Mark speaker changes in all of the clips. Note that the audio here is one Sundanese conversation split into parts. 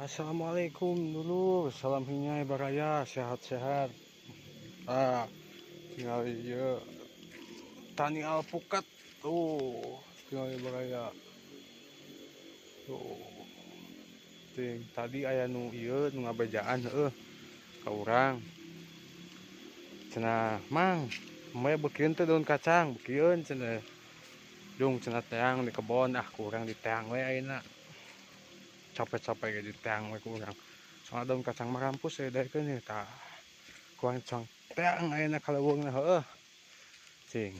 Speaker 1: Assalamualaikum dulu, salam hinyai baraya, sehat-sehat. Ah, tinggal ieu tani alpukat tuh, tinggal baraya. Tuh. Ting tadi aya nu ieu nu ngabejaan heueuh ka urang. Cenah, "Mang, moe beukieun teh daun kacang, beukieun cenah." Jung cenah teang di kebon, ah kurang di teang we ayeuna. Capek-capek ge di teang we ku urang. Soalna daun kacang mah rampus we daekeun ye tah. Kurang cong teang ayeuna ka leuweungna heueuh. Cing.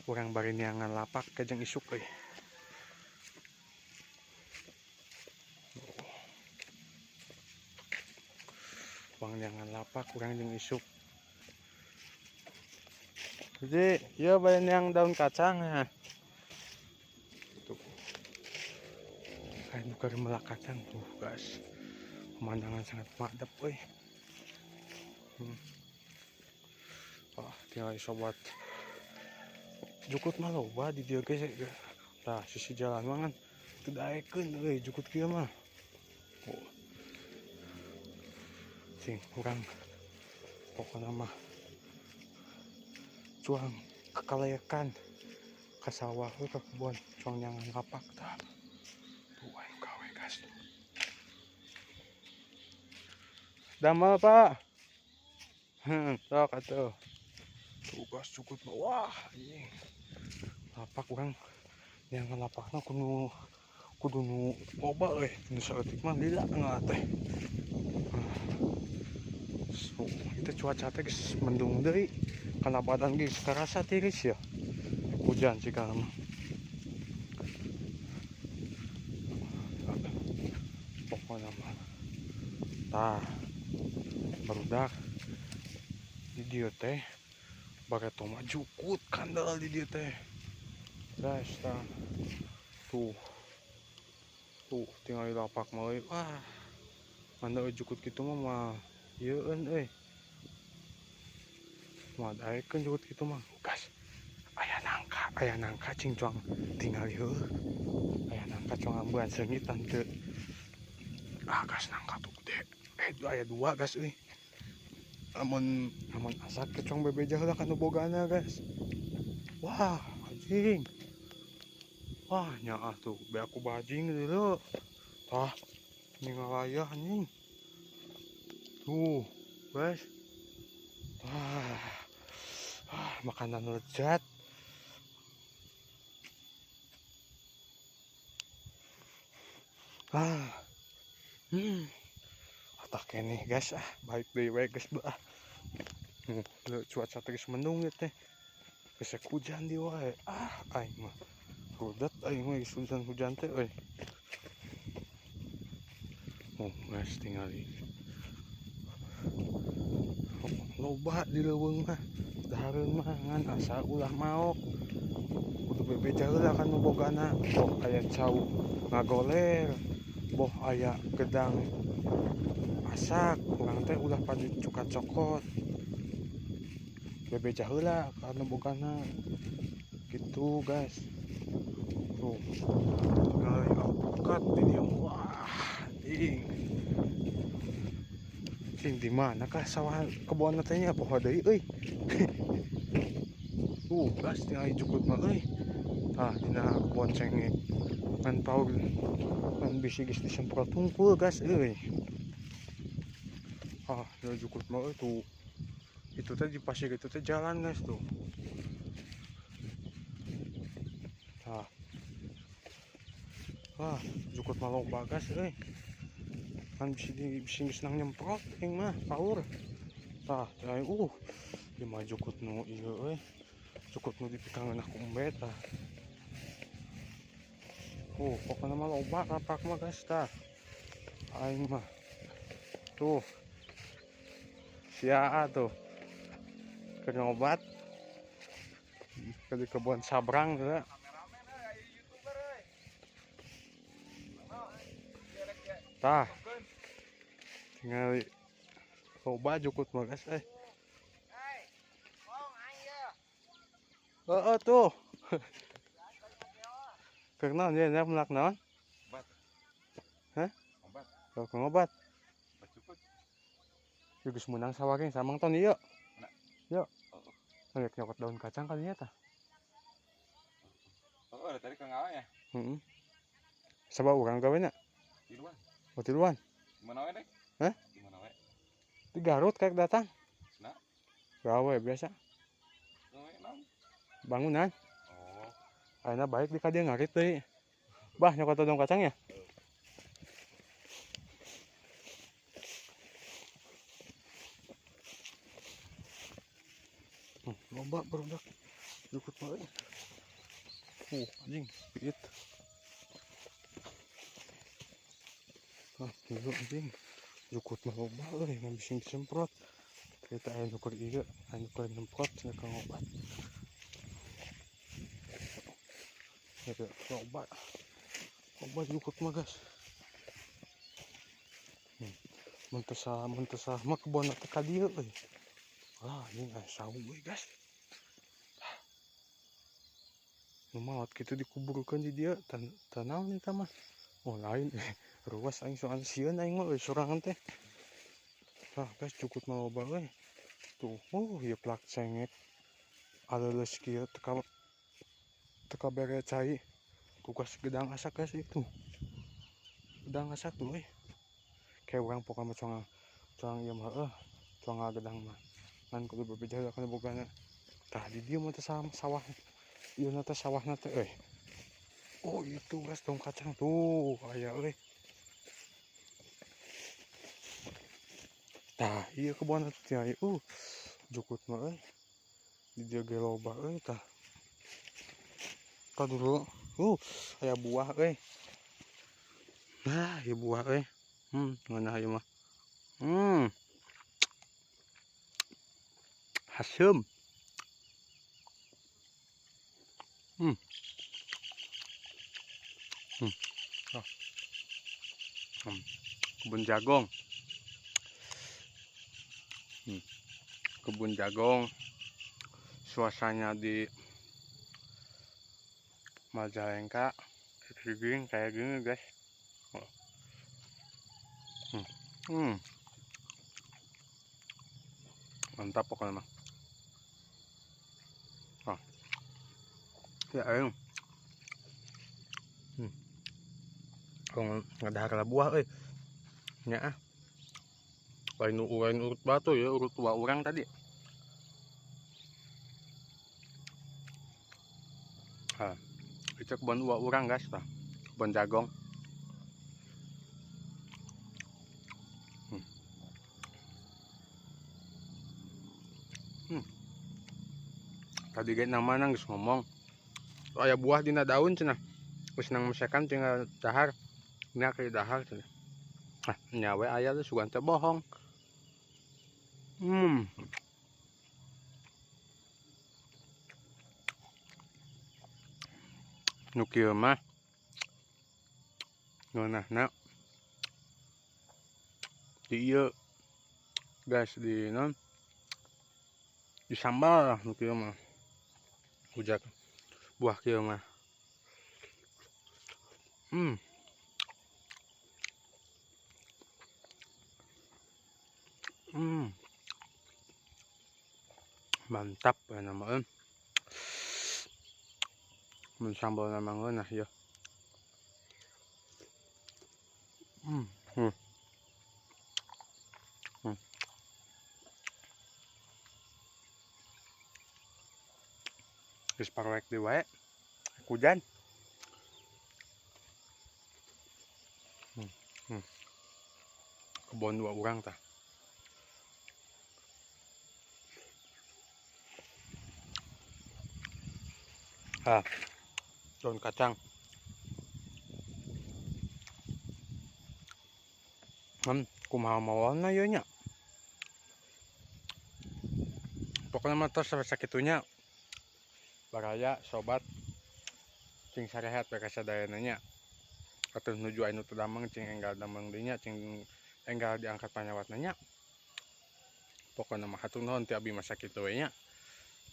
Speaker 1: Kurang bari neangan lapak ke jeung isuk euy. Bang neangan lapak kurang jeung isuk. Jadi, ieu bari neang daun kacang ya. Tuh. Kayak nu keur melak kacang tuh, guys. Pemandangan sangat madep euy. Wah, tinggal sobat. Jukut mah loba di dieu ge. Tah, sisi jalan mah ngan teu daekeun euy jukut kieu mah. Oh. Cing, urang pokona mah cuang kekalayakan ka sawah we ka kebon cuang nyangan lapak tah. Tuh ayo gawe gas tuh. Damel, Pak. Sok atuh. Tuh gas jukut mah wah anjing. Lapak urang nyangan lapakna kudu nu loba euy, nu saeutik mah lila ngalah teh. So, itu cuaca teh geus mendung deui. Kana badan geus karasa tiris ya. Hujan sih mah. Pokona mah. Tah. Barudak di dieu teh bareto mah jukut kandel di dieu teh. Guys, tah. Tuh. Tuh tinggal lapak mah euy. Wah. Manda jukut kitu mah mah ieueun euy. Mah daekeun jukut kitu mah. Gas. Aya nangka cing cuang tingali heueuh. Aya nangka cuang ambean seungit tante. Ah, gas nangka tuh gede. Aya dua gas euy. Amun asak ke cuang bebeja heula ka nu bogana, guys. Wah, anjing. Wah, nyaah tuh, be aku bajing dulu. Tah, ningalayah anjing. Tuh, guys. Tah. Ah, makanan lezat. Ah. Otak keneh guys, ah, baik deui we geus ah. Cuaca teh geus mendung ieu teh. Geus hujan di wae. Ah, aing mah rudet aing mah geus hujan-hujan teh euy. Oh, guys tingali. Loba di leuweung mah. Dahareun mah ngan asa ulah maok. Kudu bebeja heula ka nu bogana. Boh aya cau ngagoler, boh aya gedang asak, urang teh ulah padu cuka cokot. Bebeja heula ka nu bogana. Gitu, guys. Tuh. Tinggal alpukat di dieu. Wah, ding. Cing di mana kah sawah kebon teh nya poho deui euy. Gas tinggal jukut mah euy. Tah dina kebon cengek. Ngan paur ngan bisi geus disemprot tungkul gas euy. Ah, ya jukut mah euy tuh. Itu teh di pasir itu teh jalan guys tuh. Tah. Wah, jukut mah loba gas euy. Kan bisi geus nang nyemprot aing mah paur. Tah, teh ieu mah jukut nu ieu euy. Jukut nu dipikangeun ku embe tah. Pokona mah loba lapak mah guys tah. Aing mah. Tuh. Sia tuh. Keur ngobat. Keur di kebon sabrang heula. Tah. Tinggal loba jukut mah guys euy. Heeh tuh. Keur naon ye nya melak naon? Hah?
Speaker 2: Obat.
Speaker 1: Kalau ke ngobat.
Speaker 2: Obat jukut.
Speaker 1: Ieu geus meunang sawah ge samang ton ieu.
Speaker 2: Mana?
Speaker 1: Yuk.
Speaker 2: Oh.
Speaker 1: Ngeliat nyokot daun kacang kali ya tah.
Speaker 2: Oh, ada tadi ke ngawa ya?
Speaker 1: Heeh. Sabab urang gawena?
Speaker 2: Tiluan.
Speaker 1: Oh, tiluan.
Speaker 2: Di mana we, Dek?
Speaker 1: Hah?
Speaker 2: Di mana we?
Speaker 1: Di Garut kayak datang.
Speaker 2: Nah.
Speaker 1: Gawe biasa.
Speaker 2: Gawe naon?
Speaker 1: Bangunan.
Speaker 2: Oh.
Speaker 1: Ayeuna baik di ka dieu ngarit deui. Bah, nyokot daun kacang ya? Loba barudak. Jukut mah euy. Anjing, piit. Ah, dulu anjing. Jukut mah loba euy, ngan bisa disemprot. Kita aya nu keur ieu, aya nu keur nyemprot cenah ka ngobat. Ya, loba. Loba jukut mah, guys. Mun teu salah mah kebon teh ka dieu euy. Wah, anjing aya saung euy, guys. Nu maot kitu dikuburkeun di dieu, tanaon eta mah. Oh, lain ruas aing soalna sieun aing mah euy sorangan teh. Tah, guys, jukut mah loba euy. Tuh, oh, ieu plak cengek. Aleuleus kieu teu kabere cai. Tugas gedang asak guys itu. Gedang asak tuh euy. Kayak urang pokona mah cuang ieu mah heueuh, cuang ngagedang mah. Ngan kudu bebeja heula kana bogana. Tah di dieu mah teh sawah. Ieu na teh sawahna teh euy. Oh, itu guys daun kacang tuh aya euy. Tah, ieu kebon teh aya. Jukut mah euy. Di dieu ge loba euy tah. Tah dulu. Aya buah euy. Nah, ieu buah euy. Ngeunah ieu mah. Haseum. Oh. Kebun jagung. Kebun jagung. Suasananya di Majalengka kayak gini guys. Oh. Mantap pokoknya mah. Oh. Ya ayo. Kalau ngadahar lah buah euy. Nya ah. Lain urut batu ya, urut tua urang tadi. Ha. Itu kebun tua urang guys tah. Kebun jagung. Tadi ge namana geus ngomong. Aya buah dina daun cenah. Geus nang mesekan tinggal dahar. Nya ke dahar cenah. Ah, nya we aya teh sugan teh bohong. Nu kieu mah ngeunahna di ieu guys, di non di sambal lah nu kieu mah. Hujat buah kieu mah. Mantap ya nama. Mun sambal nama ngeunah ya. Geus parwek deui wae. Hujan. Kebon dua urang tah. Ah, daun kacang. Kumaha mawana ieu nya. Pokoknya mah tos sampai sakitunya. Baraya sobat cing sarehat bae kasadayana nya. Atuh nuju anu teu damang cing enggal damang deui nya, cing enggal diangkat panyawatna nya. Pokoknya mah hatur nuhun ti abi mah sakitu we nya.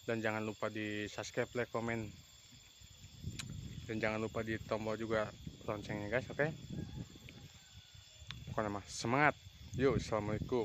Speaker 1: Dan jangan lupa di subscribe, like, komen. Dan jangan lupa di tombol juga loncengnya guys, oke? Pokoknya mah semangat. Yuk, assalamualaikum.